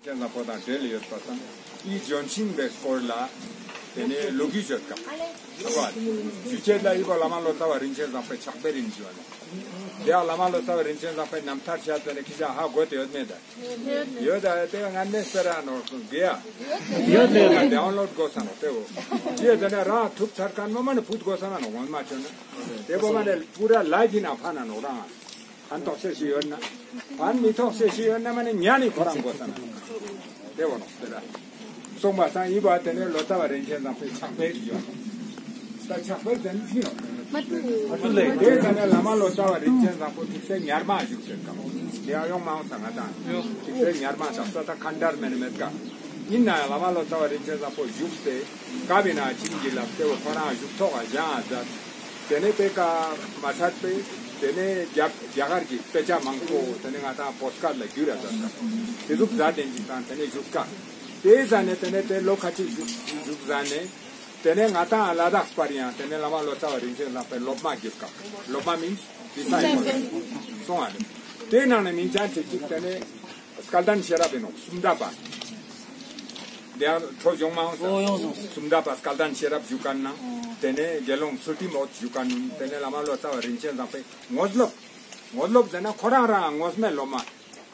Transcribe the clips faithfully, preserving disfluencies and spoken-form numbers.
ཆེན་བཟང་པོ་དང་འབྲེལ་ཡོད་པ་སང་ཨི་ལྗོན་ཤིང་པའི་སྐོར་ལ་དེ་ནས་ལོ་རྒྱུས་བརྗོད་ཀ། ཞུ་ཅེས་ལ་ཨི་བོ་བླ་མ་ལོ་ཙཱ་བ་རིན་ཆེན་བཟང་པོའི་ཕྱག་དཔེ་རིན་ཞུ་བ་ནོག། དེ་ཡང་བླ་མ་ལོ་ཙཱ་བ་རིན་ཆེན་བཟང་པོའི་རྣམ་ཐར་ཤད་དེ་ནས་ཁྱེད་ཅག་ཧ་གོ་དེ་ཡོད་མེད་ད། ཡོད་ད། དེ་ང་ནས་སྤེ་ར་ནོག་གི་ཡ། ཡོད་ད། ཌའུན་ལོཌ་དགོས་ས་ནོག་དེ་བོ། ཅི་དེ་ནས་རང་ཐུབ་ཚར་ཁན་མ་མ་ནས་ཕུད་དགོས་ས་ན་ནོག་ངོ་མ་ཆོད་ན། དེ་བོ་མ་ནས་པུ་ར་ལའིབ་ཨིན་ན་ཕན་ན་ནོག་རང་། ཕན་ཐོགས་ཤེས་ཤིག་ཡོད་ན། ཕན་མི་ཐོགས་ཤེས་ཤིག་ཡོད་ན་མ་ནས་ཉན་ནི་ཁོ་རང་དགོས་ས་ན་ནོག། དེ་བོ་ནོག་སྤེ་ར། སོང་པ་སང་ཨི་བོ་དེ་ནས་ལོ་ཙཱ་བ་རིན་ཆེན་བཟང་པོའི་ཕྱག་དཔེ་ཡོད། ད་ཕྱག་དཔེ་དེ་ནི་ཕི་ནོག། མ་ཏུ། དེ་ནས་བླ་མ་ལོ་ཙཱ་བ་རིན་ཆེན་བཟང་པོ་ཐིག་ཚད་ཉར་མ་བཞུགས་ཟེར་ཀ་མོ། དེ་ཡང་ཡོང་མ་འོང་ས་ང་དང་། ཐིག་ཚད་ཉར་མ་ཞག་ས་ད་ཁན་དར་མེན་མེད་ཀ། ཨིན་ན་ཡང་བླ་མ་ལོ་ཙཱ་བ་རིན་ཆེན་བཟང་པོ་བཞུགས་ཏེ། ཀ་བི་ན་བྱིན་གྱིས་བརླབས་ཏེ་ཁོ་རང་བཞུགས་ཐོག་ག་བཞེངས་ཨ་མཛད། དེ་ནས་དེ་ཀ་མ་ཚད་པའི་དེ་ནས་རྒྱ་རྒྱ་གར་གྱི་དཔེ་ཆ་མང་པོ་དེ་ནས་ང་དང་པོ་སི་ཀར་ལ་བསྒྱུར་ར་མཛད་ཀ། དེ་ཟུག་མཛད་དེ་ཅིག་དང་དེ་ནས་བཞུགས་ཀ། དེ་ཟ་ནས་དེ་ནས་དེ་ལོ་ཁ་ཅིག་བཞུགས་བཞུགས་ཟ་ནས། དེ་ནས་ང་དང་ལ་དྭགས་པར་ཡང་དེ་ནས་བླ་མ་ལོ་ཙཱ་བ་རིན་ཆེན་བཟང་པོའི་སློབ་མ་བསྒྱུར་ཀ། སློབ་མ་མིན་ཌི་སའི་པལ་སོང་ཨ་ནི། དེ་ནང་ནས་མིང་ཅན་ཅིག་ཅིག་དེ་ནས་སྐལ་ལྡན་ཤེས་རབ་ཡིན་ནོག་སུམ་མདའ་པ། དེ་ཡང་འཕྲོ་ཡོང་མ་འོང་ས། ཨོ་ཡོང་སོང་། སུམ་མདའ་པ་སྐལ་ལྡན་ཤེས་རབ་བཞུགས་ཁན་ནང་། དེ་ནས་དགེ་སློང་ཚུལ་ཁྲིམས་འོད་བཞུགས་ཁན་ནང་། དེ་ནས་བླ་མ་ལོ་ཙཱ་བ་རིན་ཆེན་བཟང་པོའི་ངོ་སློབ། ངོ་སློབ་ཟེར་ན་ཁོ་རང་རང་ངོ་མའི་སློབ་མ།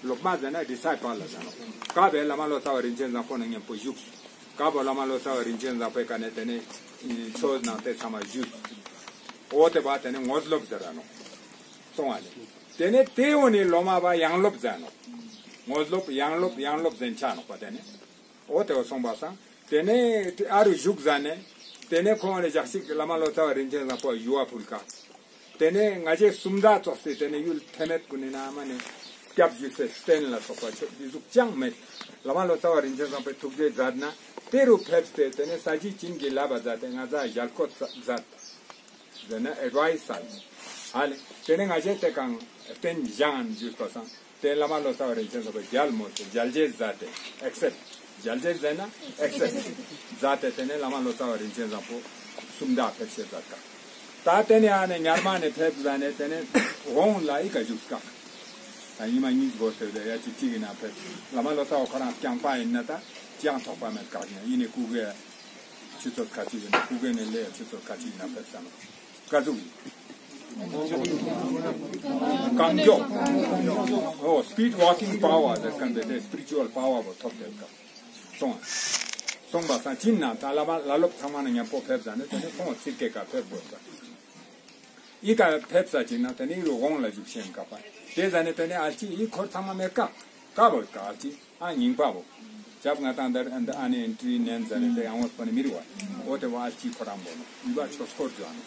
སློབ་མ་ཟེར་ན་ཌི་སའི་པལ་ལ་ཟེར་ནོག། ཀ་བོའི་བླ་མ་ལོ་ཙཱ་བ་རིན་ཆེན་བཟང་པོ་ནང་མཉམ་པོ་བཞུགས། ཀ་བོ་བླ་མ་ལོ་ཙཱ་བ་རིན་ཆེན་བཟང་པོའི་ཀ་ནས་དེ་ནས་ཆོས་ནང་དེ་ཚང་མ་ཞུས། འོ་དེ་བ་དེ་ནས་ངོ་སློབ་ཟེར་ར་ནོག། སོང་བ་ལེ། དེ་ནས་དེ་འོ་ནི་སློབ་མ་བ་ཡང་སློབ་ཟེར་ནོག། ངོ་སློབ་ཡང་སློབ་ཡང་སློབ་ཟེར་ཆ་ནོག་པ་དེ་ནས། འོ་དེ་བོ་སོང་པ་སང་། དེ་ནས་ཨ་རུ་བཞུགས་ཟ་ནས། དེ་ནས་ཁོང་ནས་ཞག་ཅིག་བླ་མ་ལོ་ཙཱ་བ་རིན་ཆེན་བཟང་པོ་ཡུ་བ་ཕུལ་ཀ། དེ་ནས་ང་ཅའི་སུམ་མདའ་ཙོགས་སེ་དེ་ནས་ཡུལ་ཐེ་མེད་ཀུན་ནི་ན་མ་ནས་སྐྱབས་ཞུ་སའི་རྟེན་ལ་སོགས་པ་ཆོས་འདི་ཟུག་ཅང་མེད། བླ་མ་ལོ་ཙཱ་བ་རིན་ཆེན་བཟང་པོའི་ཐུགས་རྗེ་མཛད་ན་དེ་རུ་ཕེབས་ཏེ་དེ་ནས་ས་གཞི་བྱིན་གྱིས་བརླབས་པ་མཛད་དེ་ང་ཚ་ཞལ་བཀོད་མཛད། དེ་ནས་ཨེཌ་ཝའིས་མཛད། ཨ་ལེ། དེ་ནས་ང་ཅའི་དེ་གང་རྟེན་བཞེངས་ཞུས་པ་སང་། དེ་བླ་མ་ལོ་ཙཱ་བ་རིན་ཆེན་བཟང་པོ་རྒྱལ་མོ་ཟེར་ཞལ་བཞེས་མཛད་དེ་ཨེག་སེབ། ཞལ་བཞེས་ཟེར་ན་ཨེག་སེབ་མཛད་དེ་དེ་ནས་བླ་མ་ལོ་ཙཱ་བ་རིན་ཆེན་བཟང་པོ་སུམ་མདའ་ཕེབས་ཤེས་མཛད་ཀ། ད་དེ་ནས་ཨ་ནེ་ཉར་མ་ནས་ཕེབས་ཟ་ནས་དེ་ནས་དགོང་ལ་ཨི་ཀ་བཞུགས་ཀ། ད་ཉི་མ་གཉིས་འགོར་ཏེ་ཡ་གཅིག་གཅིག་གི་ནང་ཕེབས། བླ་མ་ལོ་ཙཱ་བ་ཁོ་རང་རྐྱང་པ་ཡིན་ན་ད་ཅང་ཐོགས་པ་མེད་ཀ། ཡིན་ནི་སྐུ་གེ་ཆུ་ཚོད་ཁ་ཅིག་ཡིན་ན་སྐུ་གེ་ནས་ལས་ཆུ་ཚོད་ཁ་ཅིག་ཡིན་ན་ཕེབས་ས་ནོག། ཀ་ཟུག་ཡིན། གང་མགྱོགས། འོ་སི་པིཌ་ཝོག་ཀིང་པ་ཝར་ཟེར་ཁན་དེ་དེ་སི་པི་རི་ཅུ་ཨལ་པ་ཝར་བོ་ཐོབ་དེ་ཀ། སོང་། སོང་པ་སང་ཅི་ན་ད་བླ་མ་བླ་སློབ་ཚང་མ་ནང་མཉམ་པོ་ཕེབས་ཟ་ནས་དེ་ནས་ཁོང་ཚིར་ཀེ་ཀ་ཕེབས་དགོས་ཀ། ཨི་ཀ་ཕེབས་ས་ཅིག་ན་དེ་ནས་ཨི་རུ་དགོང་ལ་བཞུགས་ཤེས་ཀ་པ། དེ་ཟ་ནས་དེ་ནས་ཨལ་ཅི་ཨི་འཁོར་ཚང་མ་མེད་ཀ། ཀ་བོ་ཀ་ཨལ་ཅི་ཨ་རྙིང་པ་བོ། ཅབ་ང་དང་འདར་ཨ་ནི་ཨེན་ཊི་རི་ནན་ཟ་ནས་དེ་ཡང་བོ་སྤོ་ནི་མི་རུ་བ། འོ་དེ་བོ་ཨལ་ཅི་ཁོ་རང་བོ་ནོ། ཨི་བ་ཆོས་འཁོར་ཇོ་ཨ་ནོ།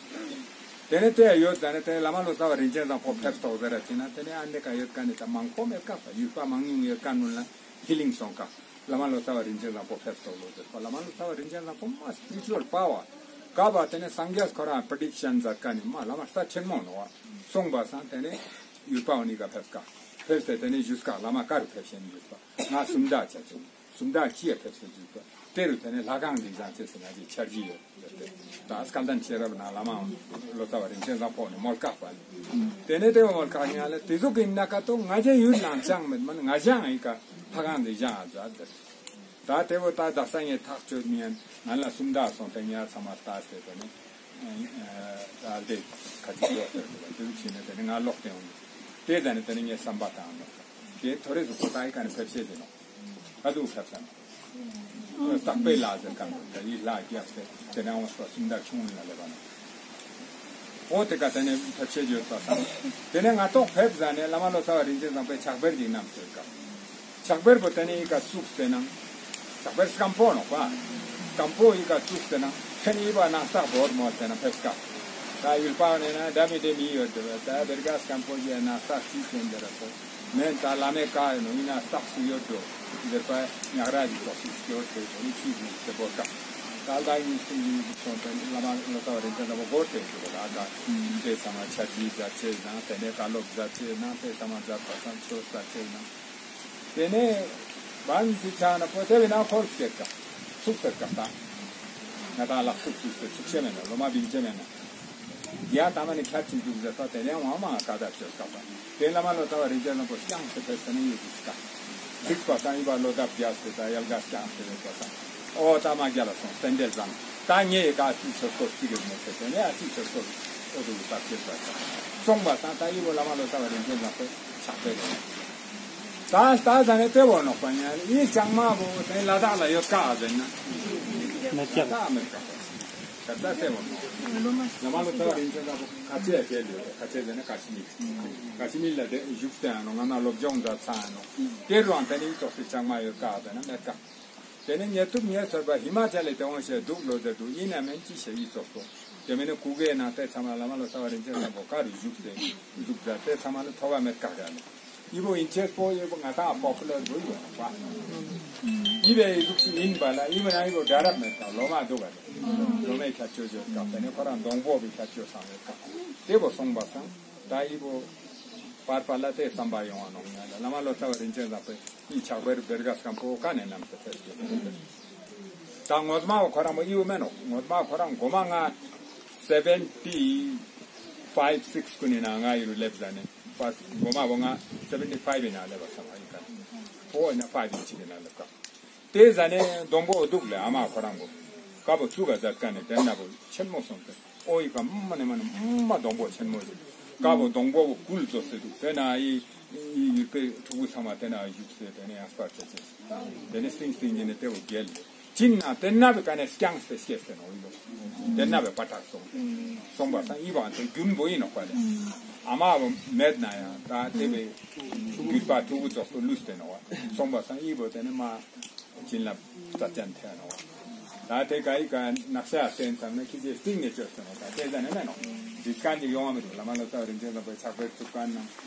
དེ་ནས་དེ་ཡོད་ཟ་ནས་དེ་བླ་མ་ལོ་ཙཱ་བ་རིན་ཆེན་བཟང་པོ་ཕེབས་ཐོག་ཟེར་ར་ཅིག་ན་དེ་ནས་ཨ་འདི་ཀ་ཡོད་ཀ་ནི་ད་མང་པོ་མེད་ཀ་པ། ཡུལ་པ་མང་ཉུང་ཡོད་ཀ་ནུན་ལ་ཧི་ལིང་སོང་ཀ། བླ་མ་ལོ་ཙཱ་བ་རིན་ཆེན་བཟང་པོ་ཕེབས་ཐོག་ལོ་ཟེར་པ། བླ་མ་ལོ་ཙཱ་བ་རིན་ཆེན་བཟང་པོ་མ་སི་པི་རི་ཅུ་ཨལ་པ་ཝར་ཀ་བ་དེ་ནས་སངས་རྒྱས་ཁོ་རང་པྲི་ཌིག་ཤན་མཛད་ཀ་ནི་མ་བླ་མ་རྩ་ཆེན་མོ་ནོ་བ། སོང་པ་སང་དེ་ནས་ཡུལ་པ་འོ་ནི་ཀ་ཕེབས་ཀ། ཕེབས་ཏེ་དེ་ནས་ཞུས་ཀ་བླ་མ་ཀ་རུ་ཕེབས་ཤེས་ནི་ཞུས་པ། ང་སུམ་མདའ་ཆ་ཆེན་སུམ་མདའ་ཅི་ཡ་ཕེབས་སོ་ཞུས་པ། དེ་རུ་དེ་ནས་ལྷ་ཁང་འདི་བཞེངས་ཅེས་སི་ང་ཅའི་འཆར་གཞི་ཡོད་ཟེར་ཏེ། ད་སྐལ་ལྡན་ཤེས་རབ་ན་བླ་མ་ལོ་ཙཱ་བ་རིན་ཆེན་བཟང་པོ་ནི་མོལ་ཀ་པ། དེ་ནས་དེ་བོ་མོལ་ཀ་ཉ་ལ་དེ་ཟུག་གི་ན་ཀ་ཏོ་ང་ཅའི་ཡུལ་ནང་ཅང་མེད་མ་ནི་ང་ཅའི་ཨི་ཀ་ལྷ་ཁང་འདི་བཞེངས་ཨ་ཛ་ཟེར། ད་དེ་བོ་ད་ད་ས་ངས་ཐག་ཆོད་མི་ཡན་ང་ལ་སུམ་མདའ་སོང་སྟེ་ཉ་ཚང་མ་ལྟ་སྟེ་དེ་ནས་ད་དེ་ཁ་ཅིག་ཡོད་ཟེར་དེ་ཟུག་བྱས་ནས་དེ་ནས་ང་ལོག་སྟེ་འོང་། དེ་ཟ་ནས་དེ་ནས་ངས་བསམ་པ་བཏང་ནོ། དེ་ཐོ་རེ་ཟུག་པོ་ད་ཨི་ཀ་ནས་ཕེབས་ཤེས་ཟེར་ནོ། ཀ་ཟུག་ཕེབས་ས་ནོ། སྟག་པའི་ལྷ་ཟེར་ཁན་ད་ཡི་ལྷ་རྒྱབ་སྟེ་དེ་ནས་འོང་སོ་སུམ་མདའ་ཆུང་ངུན་ལ་ལེབ་བ་ནོ། འོ་དེ་ཀ་དེ་ནས་ཕེབས་ཤེས་ཡོད་པ་སང་། དེ་ནས་ང་ཏོག་ཕེབས་ཟ་ནས་བླ་མ་ལོ་ཙཱ་བ་རིན་ཆེན་བཟང་པོའི་ཕྱག་དཔེ་ཅིག་བསྣམས་ཟེར་ཀ། ཕྱག་དཔེ་བོ་དེ་ནས་ཨི་ཀ་བཙུགས་ཏེ་ནང་། ཕྱག་དཔེ་སྐམ་པོ་ནོག་པ། སྐམ་པོ་ཨི་ཀ་བཙུགས་ཏེ་ནང་། ཁྱེད་ཨི་བ་ནང་སྟག་བོར་མོལ་ཏེ་ན་ཕེབས་ཀ། ད་ཡུལ་པ་ནས་ན་ད་མི་དེ་མི་ཡོད་དེ་བ་ད་བེར་ཀ་སྐམ་པོ་ཞིག་ནང་སྟག་ཅིག་ཅན་དེ་ར་སོ། མེན་ད་བླ་མའི་བཀའ་ཡིན་ནོ་ཡིན་ན་སྟག་སུ་ཡོད་འགྲོ། འདིར་པ་ཉག་ར་ཞིག་ཏོག་ཞིག་སྐྱོར་ཏེ་དོ་ནི་ཆུ་ཞིག་ཏེ་བོར་ཀ། ད་ལྟ་ཡིན་སུ་ཡིན་ཞིག་སོང་ཏེ་བླ་མ་ལོ་ཙཱ་བ་རིན་ཆེན་བཟང་པོ་བོར་ཏེ་འགྲོ་ལ་ཀ། དེ་ཚང་མ་ཆ་ཅི་ཛ་ཆེ་ན་དེ་ནས་བཀའ་སློབ་ཛ་ཆེ་ན་དེ་ཚང་མ་ཛ་པ་སང་ཆོས་ཛ་ཆེ་ན། དེ་ནས་བན་ཅི་ཆ་ན་པོ་དེ་བས་ན་འཁོར་སྐྱེད་ཀ། ཚུགས་སེར་ཀ་ད། ང་ད་ལག་ཚུགས་ཚུགས་ཏེ་ཚུགས་ཤེས་མེད་ན་ལོ་མ་བིང་ཅེས་མེད་ན། ཡ་ད་མ་ནི་ཁྱད་ཅིག་འདུག་ཟེར་ཏོ་དེ་ནས་ཝང་མ་ཀ་ད་ཆོས་ཀ་པ། དེ་བླ་མ་ལོ་ཙཱ་བ་རིན་ཆེན་བཟང་པོ་སྐྱངས་ཏེ་ཕེབས་ཏེ་ནས་ཡོད་དུས་ཀ། ཚིག་པ་སང་ཨི་བ་ལོ་འདབ་རྒྱས་ཏེ་ད་ཡལ་ག་རྐྱང་སྟེ་ཡོད་པ་སང་། འོ་ད་མ་རྒྱལ་ལ་སོང་སྟན་འདྲེ་བཟང་། ད་ངས་ཀ་ཅི་ཆོས་སྐོར་ཅི་གི་མོ་ཁེ་ཏེ་ནས་ཨ་ཅི་ཆོས་སྐོར་འོ་དུ་བཏབ་ཅེས་པ་སང་། སོང་པ་སང་ད་ཨི་བོ་བླ་མ་ལོ་ཙཱ་བ་རིན་ཆེན་བཟང་པོའི་ཕྱག་དཔེ་རེད། ད་ད་ཟ་ནས་ཏེ་བོ་ནོག་པ་ཉལ་ཨི་ལྕང་མ་བོ་ཏེ་ལ་དྭགས་ལ་ཡོད་ཀ་ཟེར་ན། མེད་ཀྱང་། ད་མེད་ཀྱང་། ད་ད་ཏེ་བོ་ནོག་བླ་མ་ལོ་ཙཱ་བ་རིན་ཆེན་བཟང་པོ་ཁ་ཆེ་ཡ་ཁེལ་ཡོད། ཁ་ཆེ་ཟེར་ན་ཀ་ཤི་མིར། ཀ་ཤི་མིར་ལ་ཏེ་བཞུགས་ཏེ་ཡང་ནོག་ང་ན་སློབ་སྦྱོང་མཛད་ཚར་ཡང་ནོག་ཏེ་རུའང་ཏེ་ནི་ཨི་ཙོགས་སི་ལྕང་མ་ཡོད་ཀ་ཟེར་ན་མེད་ཀ། ཏེ་ནེ་ཉེ་ཐུབ་ཉེ་ཚོར་བ་ཧི་མ་ཅལ་ལི་ཏེ་འོང་ཤེས་འདུག་ལོ་ཟེར་འདུག་ཨིན་ན་མེན་ཅི་ཤེས་ཨི་ཙོགས་པོ། ཏེ་མེན་ན་གུ་གེ་ནང་ཏེ་ཚང་མ་བླ་མ་ལོ་ཙཱ་བ་རིན་ཆེན་བཟང་པོ་ཀ་རུ་བཞུགས་ཏེ་བཞུགས་ཟ་ཏེ་ཚང་མ་ལ་ཐོ་བ་མེད་ཀ་ག་ལེ། ཨི་བོ་ཨིན་ཅེས་པོ་ཨི་བོ་ང་ཏང་པོ་པུ་ལར་འགྲོ་ཡོད་པ། ཨི་བོའི་གཟུགས་ཤིག་ཨིན་པ་ལ་ཨི་བོ་ན་ཨི་བོ་དྲ་རབ་མེད་པ་ལོ་མ་འདུག་ག་ལེ། ལོ་མའི་ཁྱད་ཆོས་ཡོད་ཀ་ཏེ་ནེ་ཁོ་རང་སྡོང་པོ་བི་ཁྱད་ཆོས་སང་ཡོད་ཀ་ཏེ་བོ་སོང་པ་སང་ད་ཨི་བོ་པར་པ་ལ་ཏེ་བསམ་པ་ཡོང་བ་ནོག་ཉལ་ལ་བླ་མ་ལོ་ཙཱ་བ་རིན་ཆེན་བཟང་པོའི་ཨི་ཕྱག་དཔེ་རུ་བེར་ག་སྐམ་པོ་ཀ་ནེ་བསྣམས་ཏེ་ཕེབས་ཏེ། ད་ངོ་མ་བོ་ཁོ་རང་མོ་ཨི་བོ་མེན་ནོག་ངོ་མ་ཁོ་རང་གོ་མ་ང་སེ་བེན་ཊི་ཕའིབ་སིགས་ཀུན་ནི་ནང་ང་ཨི་རུ་སླེབས་ཟ་ནེ་ཕར་སི་གོ་མ་བོ་ང་སེ་བེན་ཊི་ཕའིབ་ཨིན་ན་སླེབས་པ་སང་ཨི་ཀ་ཕོར་ཨིན་ན་ཕའིབ་ཨིན་ཅིག་ཨིན་ན་སླེབས་ཀ་ཏེ་ཟ་ནེ་སྡོང་པོ་འདུག་ལེ་ཨ་མ་ཁོ་རང་གོ་ཀ་བོ་ཚུགས་ག་མཛད་ཀ་ནེ་ཏེ་ན་བོ་ཆེན་མོ་སོང་སྟེ་ཨོ་ཨི་ཀ་མ་ནེ་མ་ནེ་མ་སྡོང་པོ་ཆེན་མོ་ཞིག་ཀ་བོ་སྡོང་པོ་བོ་ཀུལ་ཙོགས་སེ་འདུག་ཏེ་ན་ཨི་ཨི་ཡུལ་པའི་ཕྲུ་གུ་ཚང་མ་ཏེ་ན་བཞུགས་སེ་ཏེ་ནེ་ཡང་སྤར་ཆ་ཆེ་ཏེ་ནེ་སྟིང་སྟིང་ཡིན་ནེ་ཏེ་བོ་རྒྱལ་ལེ། ཅིན་ན་ཏེ་ན་བོའི་ཀ་ནེ་རྐྱང་སྟེ་སྐྱེས་ཏེ་ནོག་ཨིན་ནོག་ཏེ་ན་བོའི་པ་ཏག་སོང་། སོང་པ་སང་ཨི་བོ་ཨ་ཏེ་རྒྱུན་པོ་ཨིན་ནོག་པ་ལེ། ཨ་མ་བོ་མེད་ན་ཡང་ད་ཏེ་བོའི་རྒྱུད་པ་ཕྲུ་གུ་ཙོགས་སུ་ལུས་ཏེ་ནོག་པ། སོང་པ་སང་ཨི་བོ་ཏེ་ནེ་མ་ཅིན་ལ་རྩ་ཅན་ཐེ་ནོག་པ། ད་ཏེ་ཀ་ཨི་ཀ་ནག་ཤ་བསྟན་ཙམ་ན་ཁྱི་ཅེ་སྟིང་ནེ་བཅོས་ཏེ་ནོག་ད་ཏེ་ཟ་ནེ་མེན་ནོག་འདི་སྐད་ཅིག་ཡོང་བ་མི་འདུག་བླ་མ་ལོ་ཙཱ་བ་རིན་ཆེན་བཟང་པོའི་ཕྱག་དཔེ་ཐུབ་ཀ་ན་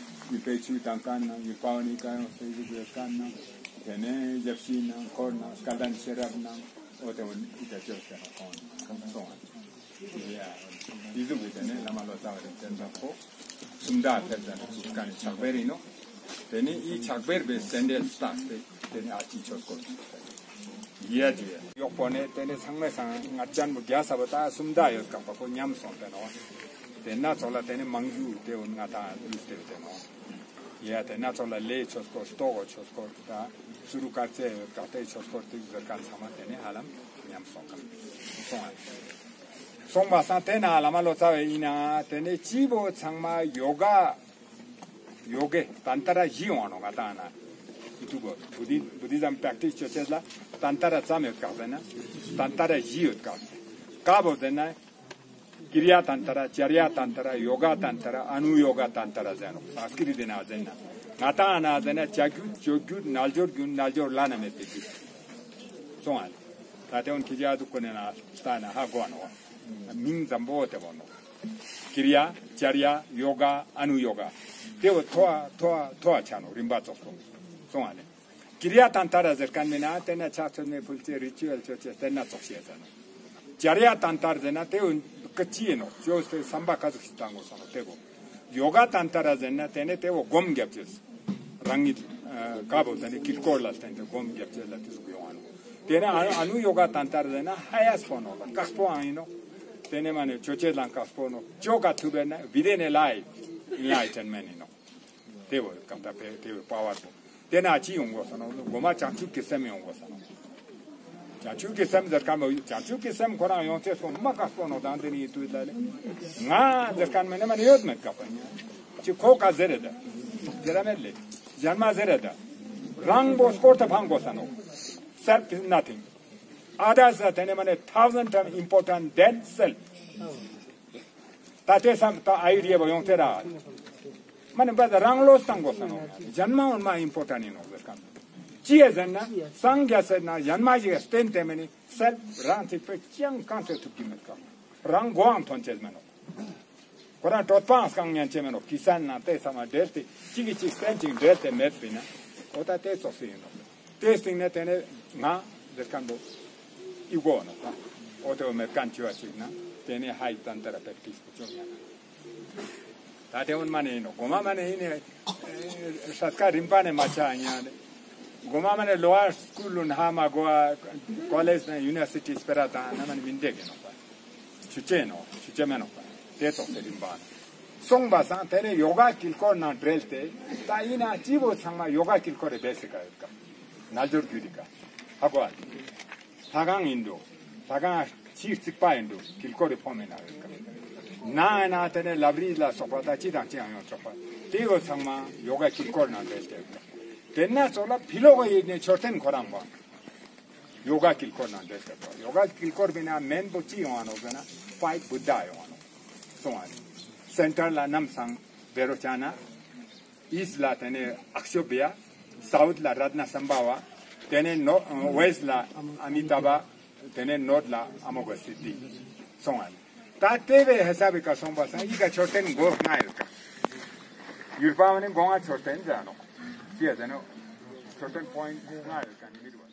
ཡུལ་པའི་ཆུ་དང་ཀ་ན་ཡུལ་པ་བོ་ནི་ཀ་ཡོང་སེ་ཟུག་ཡོད་ཀ་ན། ཏེ་ནེ་ཞབས་ཕྱི་ནང་འཁོར་ནང་སྐལ་ལྡན་ཤེས་རབ་ནང་འོ་ཏེ་འོ་ཨི་ཀ་བཅོས་ཏེ་ནོག་ཁོང་ཁོང་སོང་བ། ཡ། ཨི་ཟུག་གི་ཏེ་ནེ་བླ་མ་ལོ་ཙཱ་བ་རིན་ཆེན་བཟང་པོ་སུམ་མདའ་ཕེབས་ཟ་ནེ་ཚུགས་ཀ་ནེ་ཕྱག་དཔེ་རིང་ནོག་ཏེ་ནེ་ཨི་ཕྱག་དཔེ་བོའི་རྟེན་འབྲེལ་བཏགས་ཏེ་ཏེ་ནེ་ཨ་ཅི་ཆོས་སྐོར་ཚུགས་ཏེ་ཡ་ཇི་ཡ་ཡོག་པོ་ནེ་ཏེ་ནེ་ཚང་མའི་སང་ང་ཅན་པོ་རྒྱ་ས་པོ་ད་སུམ་མདའ་ཡོད་ཀ་པ་པོ་ཉམས་སོང་སྟེ་ནོག་ཏེ་ན་ཚོགས་ལ་ཏེ་ནེ་མང་རྒྱུ་ཏེ་འོ་ང་ཏང་ལུས་ཏེ་ཡོད་ཏེ་ནོག་ཡ་ཏེ་ན་ཚོགས་ལ་ལས་ཆོས་སྐོར་ལྟོ་གོས་ཆོས་སྐོར་ད་སུ་རུ་དཀར་ཚེ་ཡོད་ཀ་ཏེ་ཆོས་སྐོར་ཏེ་ཟེར་ཁན་ཚང་མ་ཏེ་ནེ་ཧ་ལམ་ཉམས་སོང་ཀ་སོང་ཨ། སོང་པ་སང་ཏེ་ན་བླ་མ་ལོ་ཙཱ་བའི་ཨིན་ན་ཏེ་ནེ་ཅི་བོ་ཚང་མ་ཡོ་ག་ཡོ་གའི་ཏན་ཏ་ར་བཞི་ཡོང་ནོག་ང་ཏང་ན། ཡུ་ཊུབ་བོ་བུ་དི་བུ་དི་ཛམ་པྲེག་ཊིས་ཅོ་ཅེས་ལ་ཏན་ཏ་ར་ཙམ་ཡོད་ཀ་ཟེར་ན་ཏན་ཏ་ར་བཞི་ཡོད་ཀ་ཟེར། ཀ་བོ་ཟེར་ན་ཀྲི་ཡ་ཏན་ཏ་ར་ཅར་ཡ་ཏན་ཏ་ར་ཡོ་ག་ཏན་ཏ་ར་ཨ་ནུ་ཡོ་ག་ཏན་ཏ་ར་ཟེར་ནོག་སཾ་སྐྲྀ་ཏ་ན་ཟེར་ན། ང་ཏང་ན་ཟེར་ན་བྱ་རྒྱུད་སྤྱོད་རྒྱུད་རྣལ་འབྱོར་རྒྱུད་རྣལ་འབྱོར་བླ་ན་མེད་པའི་རྒྱུད། སོང་ཨ་ལེ། ད་ཏེ་འོན་ཁྱེད་ཅག་ཨ་ཟུག་གོ་ནེ་ན་ལྟ་ན་ཧ་གོ་ནོག་མིང་ཙམ་པོ་ཏེ་བོ་ནོག་ཀྲི་ཡ་ཅར་ཡ་ཡོ་ག་ཨ་ནུ་ཡོ་ག་ཏེ་བོ་ཐོ་བ་ཐོ་བ་ཐོ་བ་ཆ་ནོག་རིམ་པ་ཙོགས་པོ། སོང་ཨ་ལེ། ཀྲི་ཡ་ཏན་ཏ་ར་ཟེར་ཁན་མེད་ན་ཏེ་ན་ཕྱག་མཆོད་མེ་ཕུལ་ཅེས་རི་ཅུ་ཨལ་ཅོ་ཅེས་ཏེ་ན་ཙོགས་ཤེས་ཟེར་ནོག་ཅར་ཡ་ཏན་ཏ་ར་ཟེར་ན་ཏེ་བོ་ཀ་ཅི་ཨིན་ནོག་ཅོས་ཏེ་བསམ་པ་ཀ་ཟུག་ཞིག་བཏང་དགོས་སོང་ནོག་ཏེ་བོ། ཡོ་ག་ཏན་ཏ་ར་ཟེར་ན་ཏེ་ནེ་ཏེ་བོ་སྒོམ་རྒྱབ་ཅེས། རང་ཉིད་ཀ་བོ་ཏེ་ནེ་དཀྱིལ་འཁོར་ལ་བརྟེན་ཏེ་སྒོམ་རྒྱབ་ཅེས་ལ་ཏེ་ཟུག་ཡོང་ང་ནོག་ཏེ་ནེ་ཨ་ཨ་ནུ་ཡོ་ག་ཏན་ཏ་ར་ཟེར་ན་ཧ་ཡས་པོ་ནོག་ཀག་པོའང་ཨིན་ནོག་ཏེ་ནེ་མ་ནེ་ཅོ་ཅེས་ལའང་ཀག་པོ་ནོག་ཅོ་ག་ཐུབ་པ་ན་བི་དེ་ནེ་ལའིཕ་ཨེན་ལའི་ཊེན་མེན་ཊ་ཨིན་ནོག་ཏེ་བོ་ཀ་ཏ་པེ་ཏེ་བོ་པ་ཝར་པོ། ཏེ་ན་ཅི་ཡོང་དགོས་ས་ནོག་གོ་མ་བྱང་ཆུབ་ཀྱི་སེམས་ཡོང་དགོས་ས་ནོག་བྱང་ཆུབ་ཀྱི་སེམས་ཟེར་ཁན་བོ་བྱང་ཆུབ་ཀྱི་སེམས་ཁོ་རང་ཡོང་ཅེས་སོ་མ་ཀག་པོ་ནོག་དང་ཏེ་ནི་ཡིད་དུ་ལ་ལེ། ང་ཟེར་ཁན་མེད་ན་མ་ནེ་ཡོད་མེད་ཀག་པ་ཉ། ཅི་ཁོ་ཀ་ཟེར་རེ་ད། ཟེར་ར་མེད་ལེ། ཞན་མ་ཟེར་རེ་ད། རང་བོ་སྐོར་ཏེ་ཕང་དགོས་ས་ནོག Self is nothing. Others are ཏེ་ནེ་མ་ནེ་thousand times important than self. ད་ཏེ་སམ་ད་ཨ་ཡུ་རི་ཡ་བ་ཡོང་ཚེ་ར། མ་ནེ་བ་ད་རང་ལོ་སྟང་དགོས་ས་ནོག་ཞན་མ་འོན་མ་ཨིམ་པོར་ཊན་ཨིན་ནོག་ཟེར་ཁན། ཅི་ཡ་ཟེར་ན་སངས་རྒྱས་ཟེར་ན་ཞན་མ་ཞིག་ག་བརྟེན་ཏེ་མེད་ནི་སེལཕ་རང་ཐིག་པའི་ཅང་གང་ཐེ་ཐུབ་ཀྱི་མེད་ཀ་རང་མགོའང་ཐོན་ཅེས་མེད་ནོག་ཁོ་རང་གྲོད་པའང་སྐང་ཉན་ཅེས་མེད་ནོག་ཀི་སན་ན་ཏེ་ཚང་མ་འབྲེལ་ཏེ་གཅིག་གིས་གཅིག་བརྟེན་ཅིང་འབྲེལ་ཏེ་མེད་པས་ན་འོ་ད་ཏེ་ཙོགས་སེ་ཨིན་ནོག་ཏེ་སྟིང་ནེ་ཏེ་ནེ་ང་ཟེར་ཁན་བོ་ཨི་གོ་ནོག་ད། འོ་ཏེ་བོ་མེད་ཁན་ཅི་བ་ཅིག་ན་ཏེ་ནེ་ཧའི་ཏན་ཏ་ར་པེག་ཊིས་པོ་ཅོ་ཉན་ན། ད་ཏེ་བོ་མ་ནེ་ཨིན་ནོག་གོ་མ་མ་ནེ་ཨིན་ནེ་ཧྲ་ཀ་རིམ་པ་ནེ་མ་ཆ་ཉན་ནེ། གོ་མ་མ་ནེ་ལོ་ཝར་སྐུལ་ལུན་ཧ་མ་གོ་ཨ་ཀོ་ལེཇ་ནེ་ཡུ་ནི་ཝར་སི་ཊི་སྤེ་ར་ཏང་ན་མ་ནེ་མི་འདྲེ་གི་ནོག་པ། ཆུ་ཆེ་ནོག་ཆུ་ཆེ་མེ་ནོག་པ། ཏེ་ཙོགས་སེ་རིམ་པ་ནེ། སོང་པ་སང་ཏེ་ནེ་ཡོ་ག་དཀྱིལ་འཁོར་ནང་འབྲེལ་ཏེ་ད་ཨིན་ན་ཅི་བོ་ཚང་མ་ཡོ་ག་དཀྱིལ་འཁོར་རེ་བེ་སི་ཀ་ཡོད་ཀ་རྣལ་འབྱོར་རྒྱུད་དི་ཀ་ཧ་གོ་ཨ། ལྷ་ཁང་ཨིན་འགྲོ། ལྷ་ཁང་ཕྱི་རྩིག་པ་ཨིན་འགྲོ། དཀྱིལ་འཁོར་རི་ཕོ་མེད་ན་ཡོད་ཀ། ནང་ན་ཏེ་ནེ་ལབ་རིས་ལ་སོགས་པ་ད་ཅི་དང་ཅི་ཡང་ཡོང་ཆོག་པ། ཏེ་བོ་ཚང་མ་ཡོ་ག་དཀྱིལ་འཁོར་ནང་འདྲེས་ཏེ་ཡོད་ཀ། ཏེ་ན་ཙོགས་ལ་ཕི་ལོགས་ཡོད་ནེ་མཆོད་རྟེན་ཁོ་རང་བ་ཡོ་ག་དཀྱིལ་འཁོར་ནང་འདྲེས་ཏེ་ཡོད་ཀ། ཡོ་ག་དཀྱིལ་འཁོར་བི་ན་མེན་པོ་ཅི་ཡོང་ང་ནོག་ཟེར་ན་ཕའི་བུདྡྷ་ཡོང་ང་ནོག་སོང་ཨ། སེན་ཊར་ལ་ནམ་སང་བེ་རོ་ཅ་ན། ཨིསྚ་ལ་ཏེ་ནེ་ཨཀ་ཤོ་བྷྱ། སའུཐ་ལ་རཏྣ་སམ་བྷ་ཝ། ཏེ་ནེ་ནོ་ཝེསྚ་ལ་ཨ་མི་ཏཱ་བྷ། ཏེ་ནེ་ནོརྠ་ལ་ཨ་མོ་གྷ་སིདྡྷི། སོང་ཨ་ལེ། ད་ཏེ་བོའི་ཧི་སཱབ་བི་ཀ་སོང་པ་སང་ཡི་ག་མཆོད་རྟེན་སྒོ་ལྔ་ཡོད་ཀ། ཡུལ་པ་བོ་ནི་སྒོ་ལྔ་མཆོད་རྟེན་ཟེར་ནོག། ཅི་ཡ་ཟེར་ནོག། མཆོད་རྟེན་པོའིནྚ་ལྔ་ཡོད་ཀ་ནི་མི་རུ་བ།